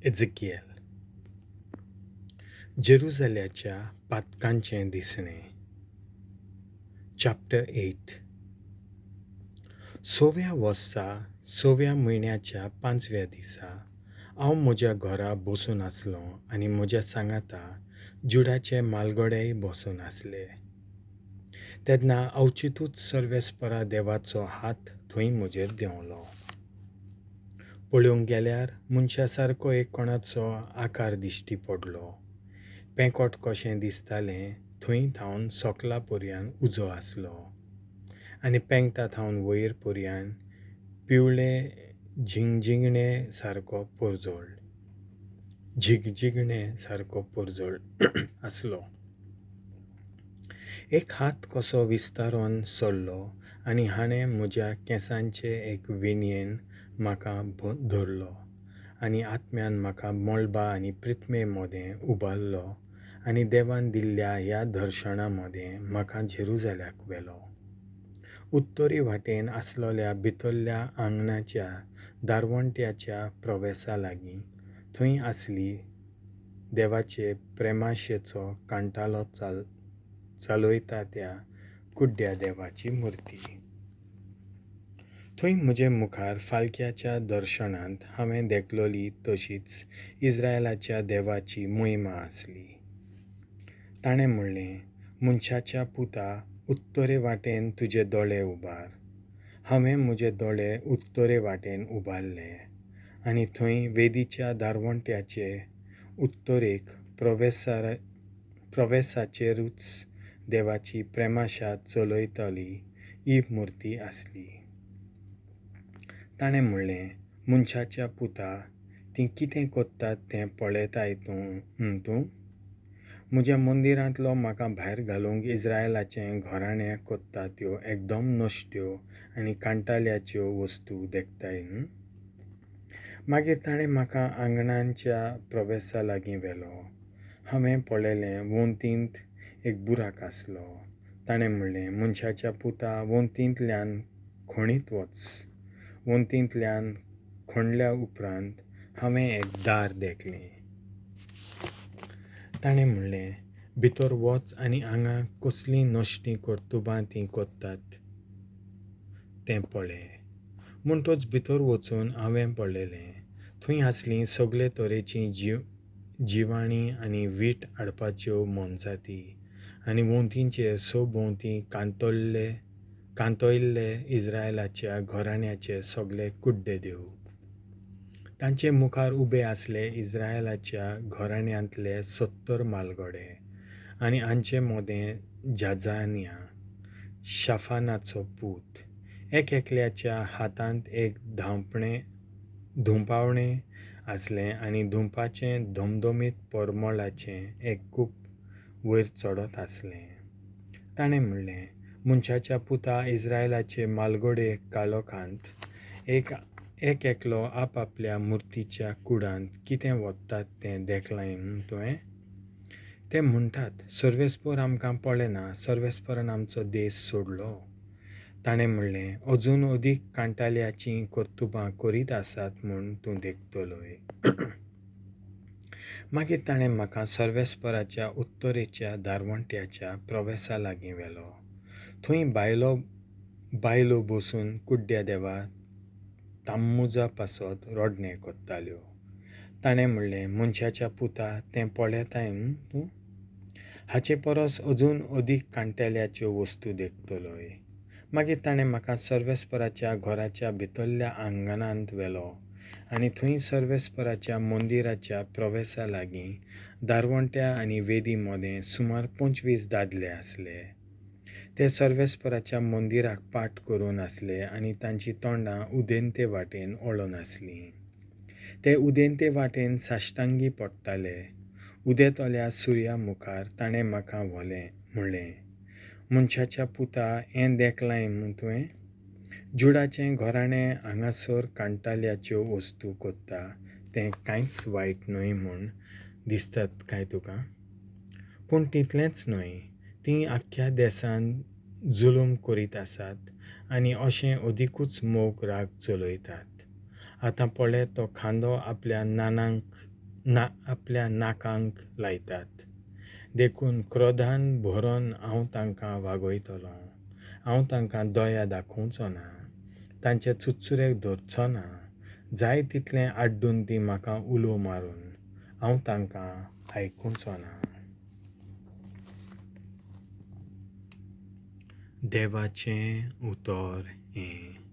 एझेकिएल. जेरुजाल्याच्या पातकांचें दिसणें. Chapter 8. सव्या वर्सा सव्या म्हयन्याच्या पांचव्या दिसा हांव म्हज्या घरा बसून आसलों आनी म्हज्या सांगाता जुडाचे मालगडेय बसून आसले. तेन्ना अवचितूच सर्वेस्परा देवाचो हात थंय म्हजेर देंवलो. पळोवंक गेल्यार मनशा सारको एक कोणाचो आकार दिश्टी पडलो. पेंकोट कशें दिसतालें. थंय थावन सोकला पर्यान उजो आसलो आनी पेंकटा थावन वयर पर्यान पिवळे झिंगझिंगणे सारको परजळ, झिगझिगणे सारको परजळ आसलो. एक हात कसो विस्तारोन सरलो आनी हाणें म्हज्या केंसांचे एक विणयेन म्हाका धरलो आनी आत्म्यान म्हाका मळबा आनी प्रिथमे मदें उबारलो आनी देवान दिल्ल्या ह्या दर्शना मदें म्हाका जेरुजाल्याक व्हेलो. उत्तरी वाटेन आसलेल्या भितरल्या आंगणाच्या दारवंट्याच्या प्रवेसा लागीं थंय आसली देवाचे प्रेमाशेचो कांटालो चलयता त्या कुड्ड्या देवाची मुर्ती. थंय म्हजे मुखार फालक्याच्या दर्शनांत हांवें देखलोली तशीच इस्रायलाच्या देवाची मोहिमा आसली. ताणें म्हणलें, मनशाच्या पुता, उत्तरे वाटेन तुजे दोळे उबार. हांवें म्हजे दोळे उत्तरे वाटेन उबारले आनी थंय वेदीच्या दारवंट्याचे उत्तरेक प्रवेसाचेरूच देवाची प्रेमाशा चलयतली ही मुर्ती आसली. ताणें म्हणलें, मनशाच्या पुता, तीं कितें कोत्तात तें पळयताय तूं? म्हज्या मंदिरांतलो म्हाका भायर घालूंक इस्रायलाचें घराणें कोत्ता त्यो एकदम नश्ट्यो आनी कांटाल्याच्यो वस्तू देखताय. मागीर ताणें म्हाका आंगणांच्या प्रवेसा लागीं व्हेलो. हांवें पळयलें, वणटींत एक बुराक आसलो. ताणें म्हणलें, मनशाच्या पुता, वणटींतल्यान खणीत वच. वणटींतल्यान खणल्या उपरांत हांवें एक दार देखलें. ताणें म्हणलें, भितर वच आनी हांगा कसलीं नश्टीं कर्तुबां तीं कोत्तात तें पळय. म्हणटच भितर वचून हांवें पळयलें, थंय आसलीं सगळे तरेचीं जिवाणीं आनी वीट हाडपाच्यो मोनजाती आनी वणटींचेर सभोंवती कांतयल्ले इस्रायलाच्या घराण्याचे सगळे कुड्डे देव. तांचे मुखार उबे आसले इस्रायलाच्या घराण्यांतले 70 मालगडे आनी हांचे मदें जाजानिया, शाफानाचो पूत. एक एकल्याच्या हातांत एक धुंपावणें आसलें आनी धुंपाचें धमधमीत परमळाचें एक कूप वयर चडत आसलें. ताणें म्हणलें, मनशाच्या पुता, इस्रायलाचे मालगडे काळोखांत एक एकलो आपआपल्या मुर्तीच्या कुडांत कितें वतात तें देखलां तुवें? ते म्हणटात, सर्वेस्पर आमकां पळयना, सर्वेस्परान आमचो देश सोडलो. ताणें म्हणलें, अजून अदीक कांटाल्याचीं कर्तुबां करीत आसात म्हूण तूं देखतलोय. मागीर ताणें म्हाका सर्वेस्पराच्या उत्तरेच्या दारवंट्याच्या प्रवेसा लागीं व्हेलो. थंय बायलो बसून कुड्ड्या देवा ताम्मुजा पासत रडणें कोत्ताल्यो. ताणें म्हणलें, मनशाच्या पुता, तें पळयताय तूं? हाचे परस अजून अदीक कांटेल्याच्यो वस्तू देखतलोय. मागीर ताणें म्हाका सर्वेस्पराच्या घराच्या भितरल्या आंगणांत व्हेलो आनी थंय सर्वेस्पराच्या मंदिराच्या प्रवेसा लागीं दारवंट्या आनी वेदी मदें सुमार 25 दादले आसले. ते सर्वेस्पराच्या मंदिराक पाट करून आसले आनी तांचीं तोंडां उदेंते वाटेन वळोन आसलीं. ते उदेंते वाटेन साश्टांगी पडटाले. उदेतल्या सुर्या मुखार ताणें म्हाका म्हणलें, मनशाच्या पुता, हें देखलां तुवें? जुडाचें घराणें हांगासर कांटाल्याच्यो वस्तू कोत्ता तें कांयच वायट न्हय म्हूण दिसतात काय तुका? पूण तितलेंच न्हय, तीं आख्ख्या देसान जुलूम करीत आसात आनी अशें अदिकूच मोग राग चलयतात. आतां पळय, तो खांदो आपल्या नानांक आपल्या नाकांक लायतात. देखून क्रोधान भरोन हांव तांकां वागयतलों. हांव तांकां दया दाखोवचो ना. तांचे चुरचुरे धरचो ना. जाय तितलें आड्डून तीं म्हाका उलो मारून, हांव तांकां आयकुचो ना. देवाचें उतर हें.